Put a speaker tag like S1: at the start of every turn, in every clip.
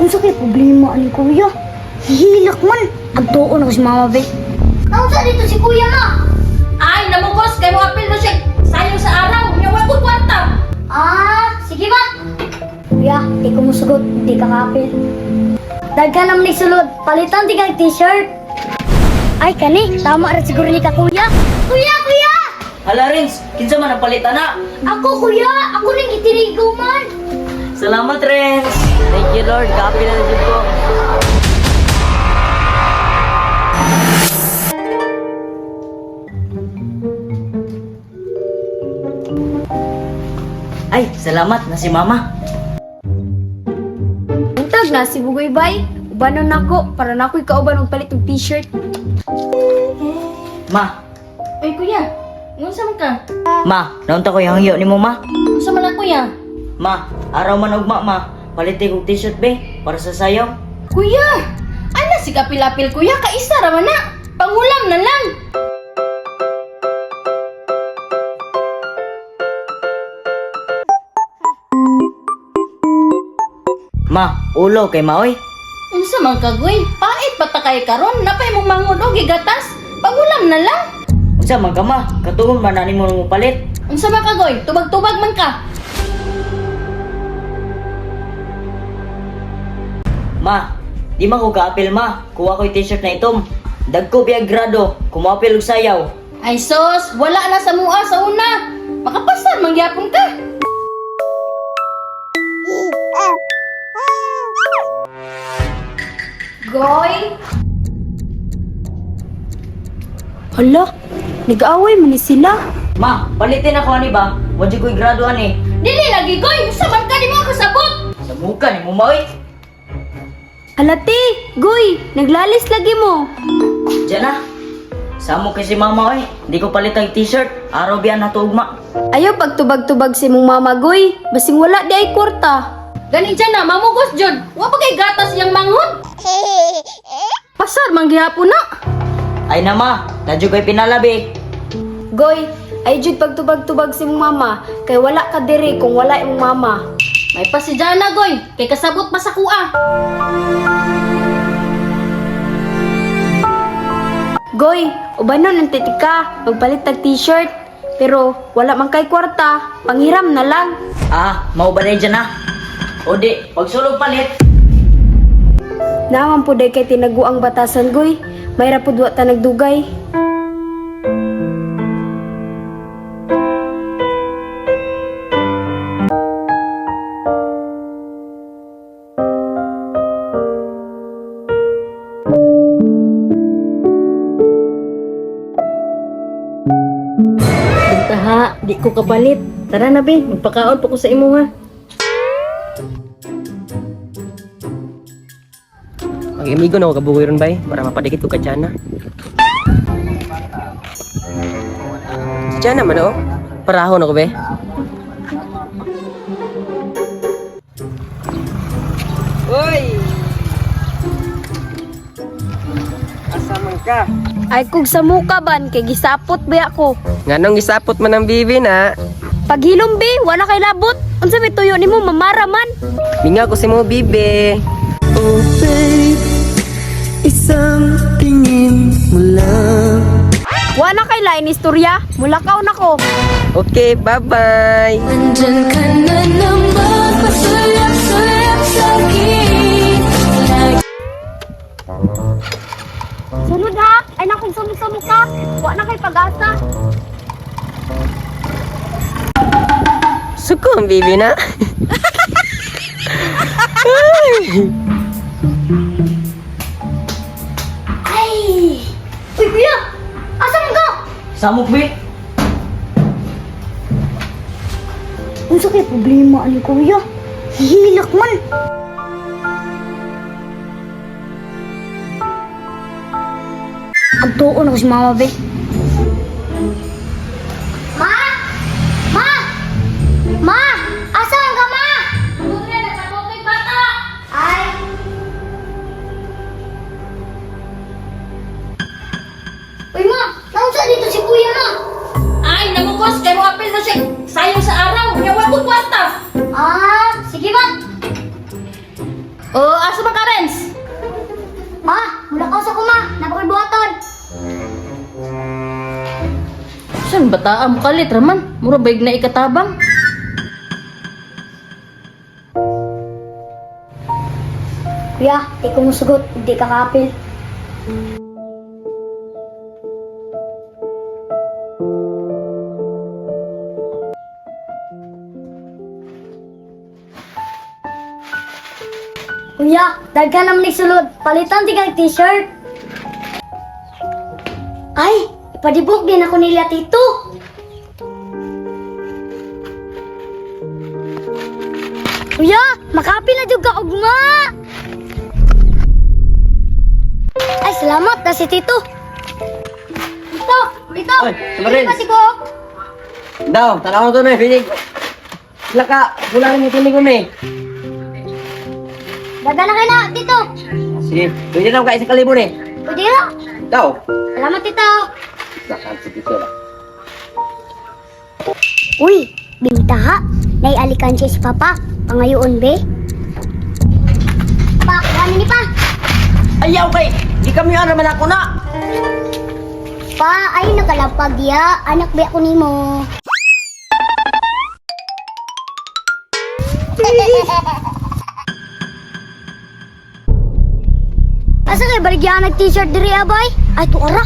S1: Unsa kay problema ani, kuya? Hihilak man. Agtuon ako si mama, be. Naunsa dito si kuya, ma?
S2: Ay, namugos kay mo apil no siya. Sayo sa araw, nya wa ko kwarta.
S1: Ah, sige ba? Kuya, di ko musugot, di ka kapil. Daghan naman ni sulod, palitan di kag t-shirt. Ay, kani, tama ra siguro ni ka, kuya. Kuya, kuya!
S3: Hala Rins, kinsa man ang palit ana?
S1: Ako, kuya, ako ning gitirigo man.
S3: Salamat Rins. Thank you Lord, kaapil na jud ko. Ay, salamat na si Mama.
S4: Untag na si Bugoy bay. Ubanon nako para nako'y kauban og palit og t-shirt.
S3: Ma,
S2: Oy kuya, unsa man ka?
S3: ma, naunta ko yung hangyo nimo ma.
S2: Unsa man na kuya?
S3: Ma, araw man ugma ma. Palit kog t-shirt be para sa sayaw.
S2: Kuya, ana si kapilapil kuya kaisa ra man na. Pangulam na lang.
S3: Ma, ulo kay maoy.
S2: Unsa man ka goy? Pait pa ta kay karon, napay mong mangod og gigatas. Pangulam na lang.
S3: Unsa man ka ma? Katugon man na nimo mo palit.
S2: Unsa man ka goy? Tubag-tubag man ka.
S3: Ma, di man ko kaapil ma. Kuha ko'y t-shirt na itom. Dagko biyag grado, kumapil og sayaw.
S2: Ay sos, wala na sa mua sa una. Makapasar man gyapon ka.
S4: Goy. Hala, nag-away man ni sila.
S3: Ma, palitin ako ani ba? Wa jud ko'y grado ani.
S2: Dili lagi goy, unsa man ka di mo kasabot?
S3: Sa muka ni mo maoy.
S4: Hala te, Goy, naglalis lagi mo.
S3: Diyan na. Samo kay si mama oy. Di ko palit ang t-shirt. Araw biyan na ugma.
S4: Ayaw pagtubag-tubag si mong mama, Goy. Basing wala di ay kwarta.
S2: Gani dyan na, mamugos jud. Wa pa kay gatas iyang manghod. Pasar man gihapon na.
S3: Ay na ma, na jud ko'y pinalabi.
S4: Goy, ay jud pagtubag-tubag si mong mama, kay wala ka diri kung wala imong mama.
S2: May pa si Jana goy, kay kasabot pa sa kuha.
S4: Goy, ubanon ang titika, magpalit tag t-shirt. Pero wala man kay kwarta, panghiram na lang.
S3: Ah, mao ba na dyan na? O di, pagsulog palit.
S4: Naman po day kay tinaguang batasan, Goy. May rapod wa ta nagdugay.
S2: Taha, di ko kapalit. Tara na be, magpakaon pa ko sa imo ha.
S5: Mag-imigo na ako kabugoy ron bay para mapadikit ko kay Jana. Si Jana man oh. Parahon ako be. Uy! Asa man ka?
S4: Ay kung sa muka ban kay gisapot ba ako.
S5: Nganong gisapot man ang bibi na?
S4: Paghilom be, wala kay labot. Unsa may tuyo nimo mamara man?
S5: Minga ko si mo bibi.
S6: Oh babe, isang tingin mo lang.
S4: Wala kay lain istorya, mulakaw na ko.
S5: Okay, bye-bye.
S7: Nandyan ka na naman, pasulap-sulap sa'kin.
S4: Sunod ha, ay nakong sa muka. Wala kay pag-asa.
S5: Suko ang bibi na.
S1: Ay! Uy, kuya! Asa man ka?
S3: Samok be.
S1: Unsa kay problema ani kuya? Hihilak man. Agtuon ako si mama, be. Ma! Ma! Ma! Asa man ka, ma? Ay! Uy, ma! Naunsa dito si kuya, ma?
S2: Ay, namugos kay mo apil no siya. Sayo sa araw, nya wa ko kwarta.
S1: Ah, sige ba?
S2: Oh, asa man ka, Renz?
S1: Ma, mula ka sa kuma. Napakoy buhaton.
S2: Saan bata mo kalit raman? Mura bayag na ikatabang.
S1: Kuya, di ko musugot. Di ka kaapil. Kuya, daghan naman sulod. Palitan di kag t-shirt. Ay, ipadibok din ako nila tito. Kuya, makapil na jud ka ugma. Ay, salamat na si Tito. Tito, Tito.
S5: Oy, Lorenz.
S1: Pati ko.
S5: Daw, tanaw to na, binig. Laka, wala rin yung tinig ko ni.
S1: Daga na kayo na, Tito.
S5: Sige, pwede na ka 1,000 ni.
S1: Pwede na.
S5: Daw.
S1: Salamat, Tito.
S5: Lakan si Tito na.
S1: Uy, bintaha. Naialikan siya si Papa. Pangayoon, be. Pa, kami ni pa.
S5: Ayaw kay, di kami ano man ako na.
S1: Pa, ay nakalapag ya. Anak be ako nimo. Asa kay baligyan nag t-shirt diri abay? Ay tuara.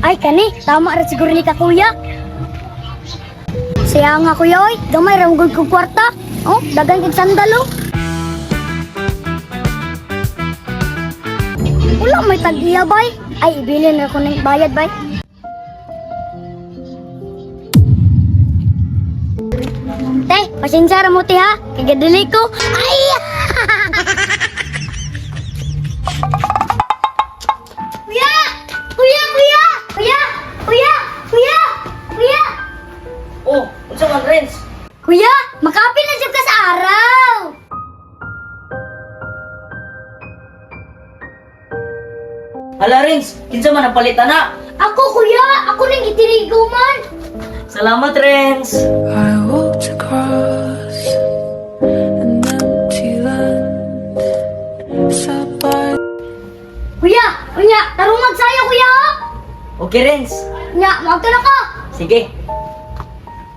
S1: Ay kani, tama ra siguro ni ka kuya. Siya nga kuya oy, gamay ra gud kog kwarta. Oh, dagan kag sandal oh. Wala may tag-iya bay. Ay ibilin ra ko ng bayad bay. Te, pasensya ra mo te ha. Kay gadali ko. Ay! Kuya! Kuya, kuya! Kuya! Kuya! Kuya! Kuya!
S3: Oh, unsa man Renz?
S1: Kuya, makapil na jud ka sa araw.
S3: Hala Renz, kinsa man ang palitan na?
S1: Ako kuya, ako nang gitirigo man.
S3: Salamat Renz.
S7: I walked across an empty land. Sat by
S1: Kuya, unya, tarungag sayo kuya.
S3: Okay Renz.
S1: Unya, maagto na ka.
S3: Sige.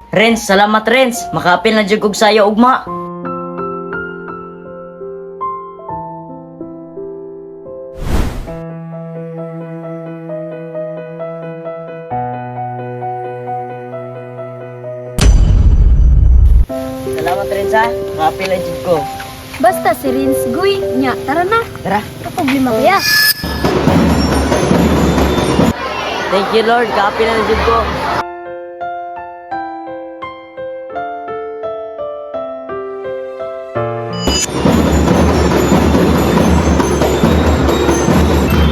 S3: Renz, salamat Renz. Makaapil na jud kog sayo ugma. Salamat Renz ha. Makaapil na jud ko.
S4: Basta si Renz guy, nya tara na.
S3: Tara.
S1: Ka problema kuya.
S3: Thank you Lord. Kaapil na jud ko.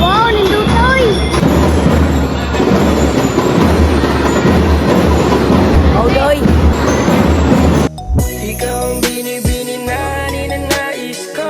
S1: Wow, nindutoy.
S3: Oh, doy.
S6: Ikaw ang binibini na ninanais ko.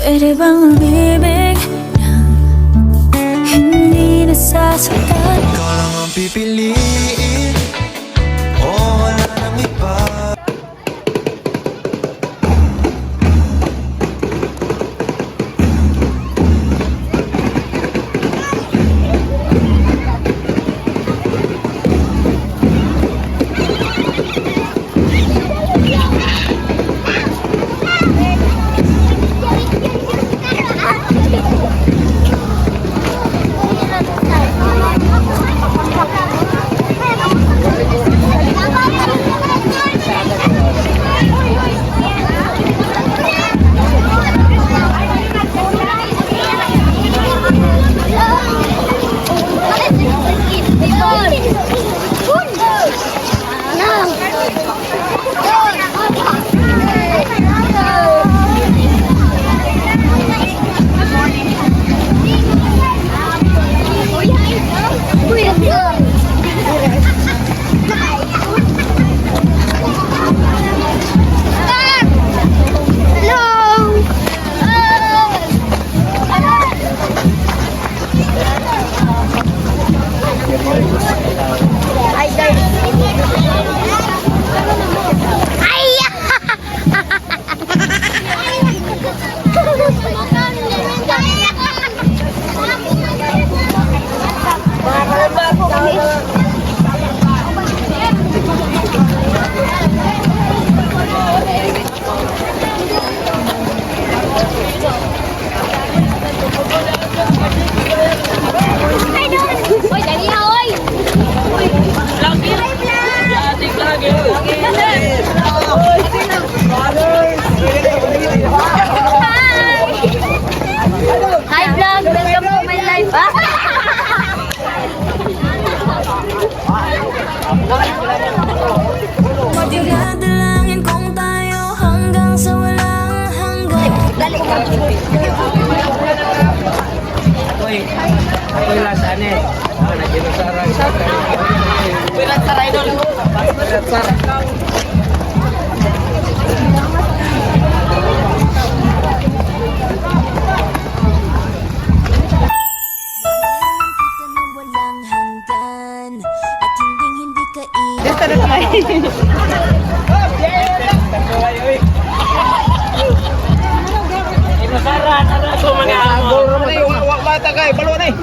S7: Pwede bang umibig ng hindi nasasaktan?
S6: Ikaw lang ang pipiliin. O wala nang iba.
S1: Hello! Ay, guys. Ay! Hoy, dali na, hoy! Hi vlog! Welcome to my life! Ah!
S7: Dinadalangin kong tayo hanggang sa walang hanggan.
S5: Ako'y last ano eh. Ako na ginusara. Pirat idol. Pirat.
S7: Kita ng walang hanggan at hinding hindi ka
S5: Ginusara, tara ko mga amo. Wa bata kay, balo na eh.